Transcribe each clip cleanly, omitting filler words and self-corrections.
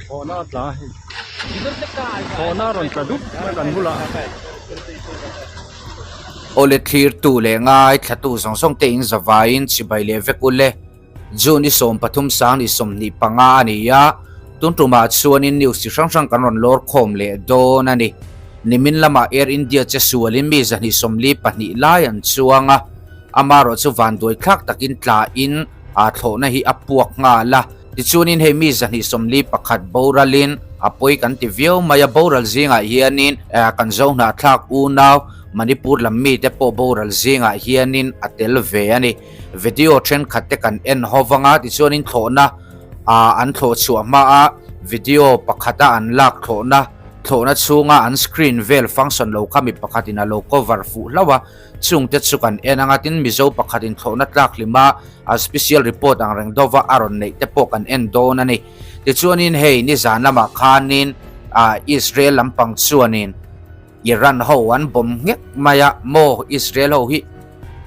Thlawhna a tla hei thlawhna a rawn tla dup mai kan bulah. Awle thlirtu leh ngaithlatu zawng zawng te in zavaiin chibai leh vek ule. June i 13 sang ni 25 a ni a, tun tumah chuanin news chi hrang hrang kan rawn lawr khawm leh dawn a ni. Nimin lamah Air India che sualin mi 242 lai an chuang a, amarawh chu vanduai thlak takin tlain a thlawhna hi a puak nghal a. Tichuanin hei mi 241 boralin a pawi kan ti viau mai a, boral zingah hianin kan Zohnahthlak unau Manipur lam mite pawh boral zingah hianin a tel ve a ni. Video thenkhat te kan en ho vang a, tichuanin thlawhna an thlawh chhuah hma a video pakhata an lak thlawhna thlawhna chhunga an screen vel function lo kha mi pakhatin a lo cover fuh hlauh a. Chungte chu kan en anga tin Mizo pakhatin thlawhna tlak hlima a special report ang reng dova a rawn neih te pawh kan en dawn a ni. Tichuanin hei nizan lamah khanin Israel lampang chuanin Iran ho an bawm nghek mai a, maw Israel ho hi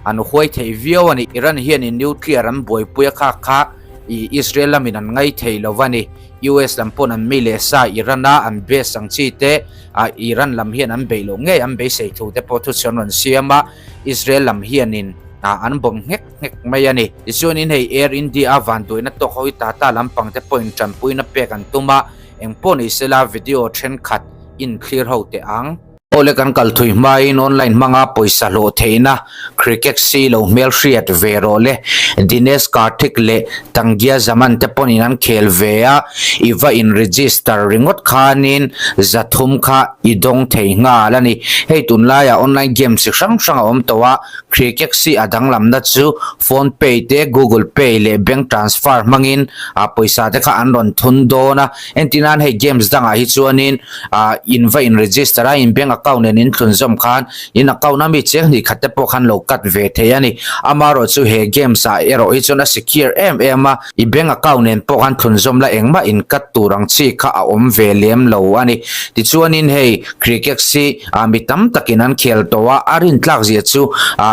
an huai thei viau a ni. Iran hianin nuclear an buaipui a kha kha Israel lamin an ngai thei lo va ni. US lam pawn an mi leh sa Iran a an base ang chi te a Iran lam hian an beih loh ngei an beisei thu te pawh thu chhuan rawn siam a, Israel lam hianin an bawm nghek nghek mai a ni. Tichuanin hei Air India a vanduaina tawk ho hi Tata lampang te pawhin tanpuina pek an tum a, eng pawh ni sela video thenkhat in thlir ho teh ang. Awle kan kal thui hmain online hmanga pawisa hlawh theihna Cricket si lo hmel hriat ve rawh le. Dinesh Karthik leh Tangia Zaman te pawhin an khel ve a, i va in register ringawt khanin 300 kha i dawng thei nghal a ni. Hei tunlaiah online game chi hrang hrang a awm tawh a, Cricket si a danglamna chu phone pay te, Google pay leh bank transfer hmangin pawisa te kha an rawn thun dawn a. Entirnan hei games dangah hi chuanin in va in register a, in bank account nen in thlunzawm khan in account a mi cheng hnih khat te pawh khan lo cut ve thei a ni. Amaherawh chu he games ah erawh hi chuan a secure em em a, i bank account nen pawh khan thlunzawm la engmah in cut tur ang chi kha a awm ve lem lo a ni. Tichuanin hei cricket hi mi tam takin an khel tawh a, a rintlak zia chu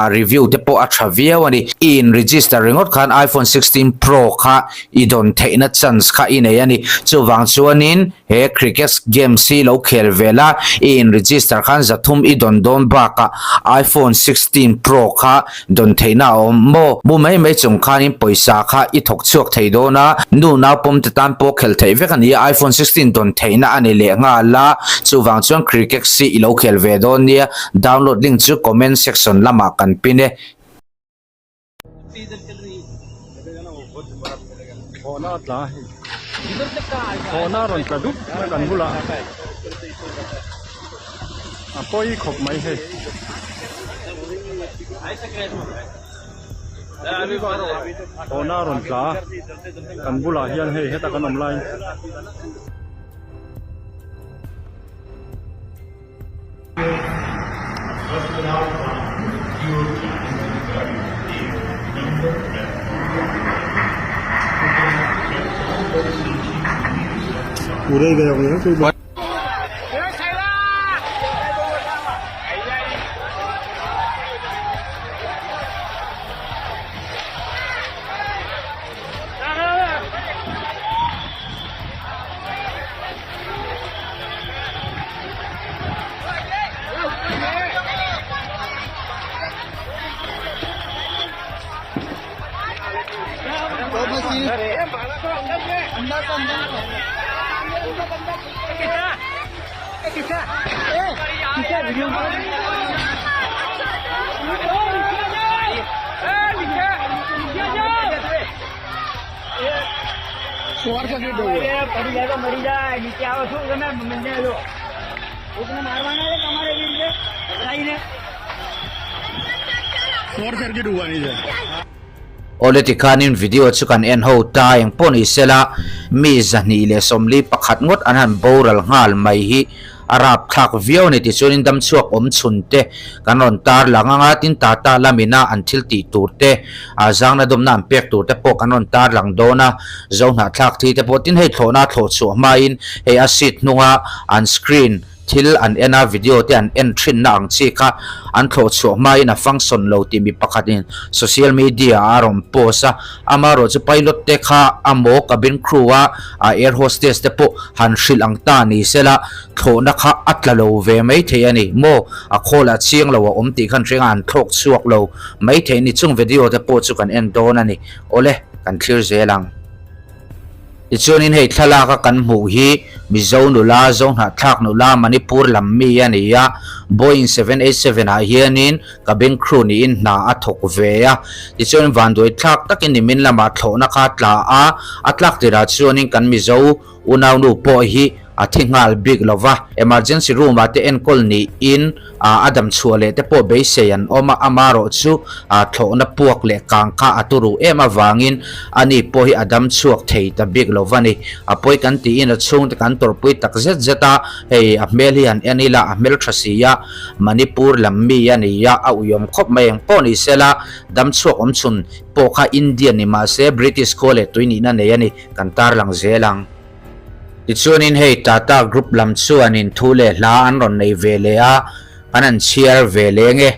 review te pawh a tha viau a ni. I in register ringawt khan iPhone 16 Pro kha I dawn theihna chance kha i nei a ni. Chuvang chuanin he cricket games hi lo khel ve la, i in register khan 300 i dawn dawn bakah iPhone 16 Pro kha dawn theihna a awm maw? Mu mai mai chung khanin pawisa kha i thawk chhuak thei dawn a, nu nau pawm te tan pawh khel theih vek a ni a, iPhone 16 dawn theihna a ni leh nghal a, chuvang chuan cricket hi i lo khel ve dawn nia. Download link chu comment section lamah kan pin e. Thlawhna a tla hei thlawhna a rawn tla dup mai kan bulah a pawi khawp mai hei. Thlawhna a rawn tla kan bulah hian hei heta kan awm laiin. Awle tikhanin video chu kan en ho ta eng pawh ni sela mi 241 ngawt an han boral nghal mai hi a rapthlak viau a ni tichuanin damchhuak awm chhun te kan rawn tar lang anga tin Tata lamina an thil tih tur te a zangna dawmna an pek tur te pawh kan rawn tar lang dawn a Zohnahthlak thi te pawh tin hei thlawhna thlawh chhuah hmain hei a seat hnunga an screen. thil an en a, video te an en thinna ang chi kha an thlawh chhuah hmain a function lo tih mi pakhatin social media ah a rawn post a. Amaherawh chu pilot te kha a maw cabin crew a air hostess te pawh han hrilh ang ta ni sela thlawhna kha a tla lo ve mai thei a ni maw? A khawl ah chiang lo a awm tih khan hrenga an thlawk chhuak lo mai thei a ni. Chung video te pawh chu kan en dawn a ni. Awle, kan thlir zel ang. Tichuanin hei thlalak a kan hmuh hi Mizo nula, Zohnahthlak nula Manipur lam mi a ni a, Boeing 787 ah hianin cabin crew niin hna a thawk ve a. Tichuanin vanduai thlak takin nimin lamah thlawhna kha a tla a, a tlak tirah chuanin kan Mizo Unaunu pawh hi a thi nghal bik lo va, emergency room ah te enkawl niin a dam chhuah leh te pawh beisei an awm a, amarawh chu thlawhna puak leh kang kha a turu em avangin ani pawh hi a dam chhuak thei ta bik lo va ni. A pawi kan tiin a chhungte kan tawrhpui tak zet zet a, hei a hmel hi han en ila a hmeltha si a, Manipur lam mi a ni a, a uiawm khawp mai eng pawh ni sela dam chhuak awm chhun pawh kha Indian ni mahse British khua leh tui nihna nei a ni. Kan tarlang zel ang. Tichuanin hei Tata Group lam chuanin thu leh hla an rawn nei ve leh a, kan han chhiar ve leng e.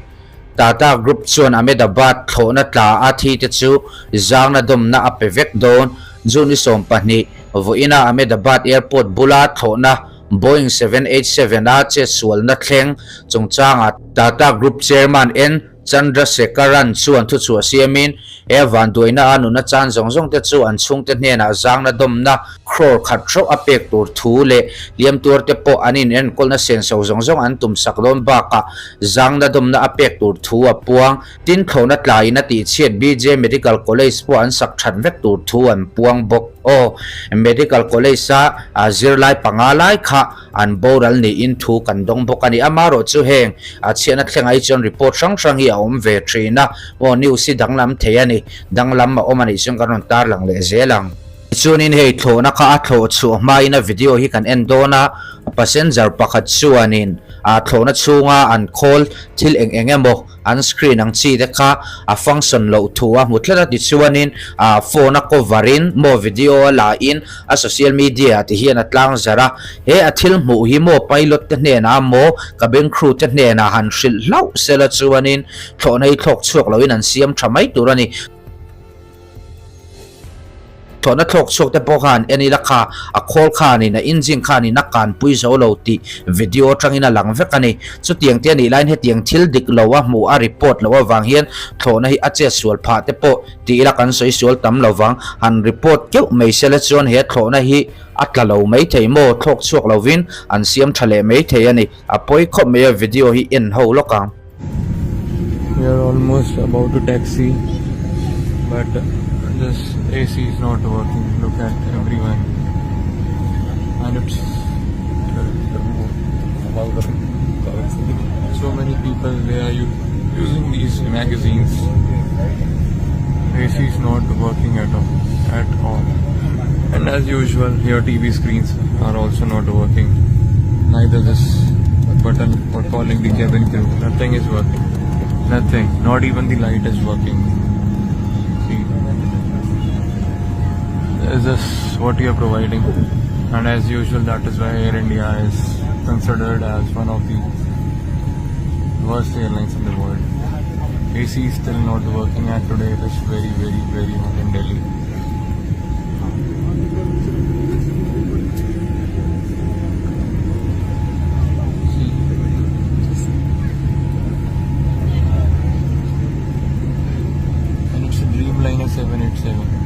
Tata Group chuan Ahmedabad thlawhna tla a thi te chu zangna dawmna a pe vek dawn. June i 12, vawiina Ahmedabad Airport bula thlawhna Boeing 787 a chetsualna thleng chungchangah Tata Group Chairman N. Chandrasekaran chuan thuchhuah siamin, he vanduaina a nuna chan zawng zawng te chu an chhungte hnenah zangna dawmna crore khat hreuh a pek tur thu leh hliam tuar te pawh an inenkawlna senso zawng zawng an tum sak dawn bakah zangna dawmna a pek tur thu a puang. Tin, thlawhna tlaiin a tihchhiat BJ Medical College pawh an sak that vek tur thu an puang bawk. Aw, Medical College-a zirlai panga lai kha An boral niin thu kan dawng bawk a ni. Amaherawh chu heng a chhiatna thlengah hi chuan report hrang hrang hi a awm ve thin a, aw news hi danglam thei a ni. Danglam a awm a nih chuan kan rawn tarlang leh zel ang. Tichuanin hei thlawhna kha a thlawh chhuah hmain a video hi kan en dawn a, passenger pakhat chuanin a thlawhna chhunga an khawl thil eng eng emaw An screen ang chi te kha a function loh thu a hmu tlat a tichuanin ah phone a cover in maw video a la in a social media ah ti hian a tlang zarh a, he a thil hmuh hi maw pilot te hnenah maw cabin crew te hnenah han hrilh hlauh sela chuanin thlawhna hi thlawk chhuak loin an siam tha mai tur a ni. Thlawhna thlawk chhuak te pawh khan en ila kha a khawl khanin a engine khanin a kanpui zo lo tih video atangin a lang vek a ni. Chutiang te a nih laiin hetiang thil dik lo a hmuh a report loh avang hian thlawhna hi a chet sual phah te pawh tih ila kan sawi sual tam lo vang. Han report keuh mai sela chuan he thlawhna hi a tla lo mai thei maw thlawk chhuak lovin an siam tha leh mai thei a ni. A pawi khawp mai a video hi en ho lawk ang. We are almost about to taxi but this AC is not working look at everyone and it's so many people they are using these magazines AC is not working at all at all and as usual here TV screens are also not working neither this button for calling the cabin crew nothing is working nothing not even the light is working see is this what you are providing and as usual that is why Air India is considered as one of the worst airlines in the world AC is still not working and today it is very very very hot in Delhi And it's a Dreamliner 787.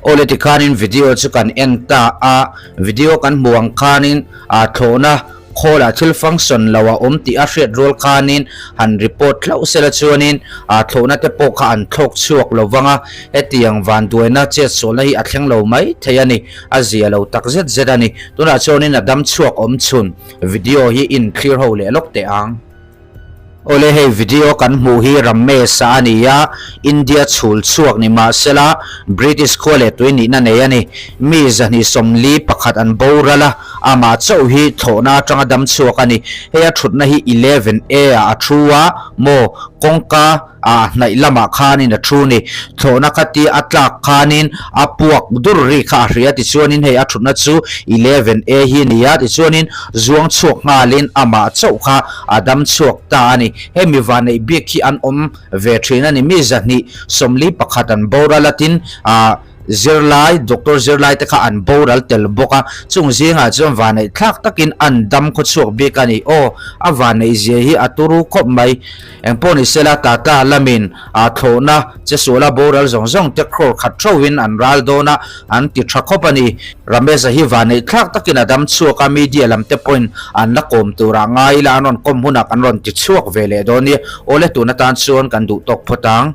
Awle tikhanin video chu kan en ta a, video kan hmuh ang khanin ah thlawhna khawlah thil function lo a awm tih a hriat rual khanin han report hlauh sela chuanin ah thlawhna te pawh kha an thlawk chhuak lo vang a, hetiang vanduaina chetsualna hi a thleng lo mai thei a ni, a zia lo tak zet zet a ni. Tunah chuanin a dam chhuak awm chhun video hi in thlir ho leh lawk teh ang. Awle hei video kan hmuh hi Ramesh-a a ni a, India chhul chhuak ni mahsela British khua leh tui nihna nei a ni. Mi zahnih 41 an boral a, amah chauh hi thlawhna atanga dam chhuak a ni. Hei a thutna hi 11 A ah a thu a, maw kawngka. Ah hnaih lamah khanin a thu ni. Thlawhna kha ti a tlak khanin a puak dur ri kha a hria tichuanin hei a thutna chu 11 A hi a ni a tichuanin zuang chhuak nghalin amah chauh kha a dam chhuak ta a ni. Hei mi vanneih bik hi an awm ve thin a ni. Mi 241 an boral a tin ah zirlai doctor zirlai te kha an boral tel bawk a chung zingah chuan vanneih thlak takin an dam khaw chhuak bik a ni. Aw a vanneih zia hi a turu khawp mai. Engpawh ni sela Tata lamin a thlawhna che suala boral zawng zawng te crore khat theuhin an ral dawn a, an ti tha khawp a ni. Ramesh-a hi vanneih thlak takin a dam chhuak a, media lam te pawhin an la kawm turah ngai ila an rawn kawm hunah kan rawn ti chhuak ve leh dawn nia. Awle tun atan chuan kan duh tawk phawt ang.